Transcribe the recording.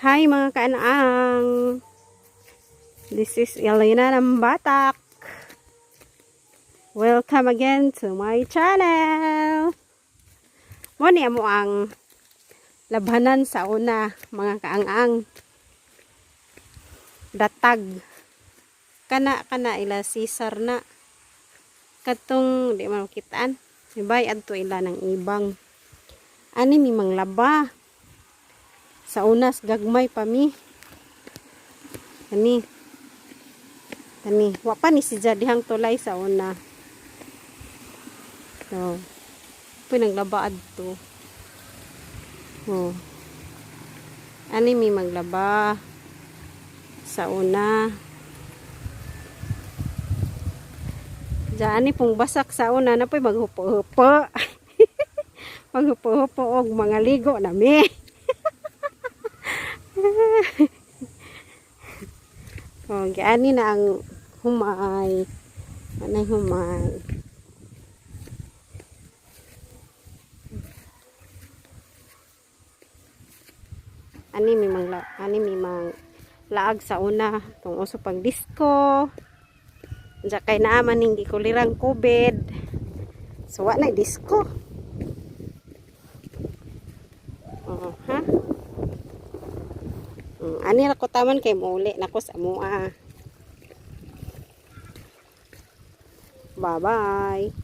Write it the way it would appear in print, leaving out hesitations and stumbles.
Hi, mga kaanaang! This is Elena ng Batak. Welcome again to my channel. Mao ni amo ang labhanan sa una, mga kaang-ang. Datag. Kana kana ila Cesar na. Katong di man makitaan. Ibay adto ila ng ibang. Ani mi manglaba. Sa unas gagmay pa mi. Kani. Kani, wa pa ni si dihang tulay sa una. So, pinaglaba adto. Oh. Ani mi maglaba sa una. Diyan ani pong basak sa una na po'y maghupo-hupo. Maghupo-hupo og mga ligo na mi. Oh, giani na ang humay. Anay humay. Ani mi mang laag sa una tong uso pag disco. Diya kay naa man ning gikulirang COVID. So wa na disco. Oh, ha? Ani ra ko taman kay muuli na ko sa amoa. Bye-bye.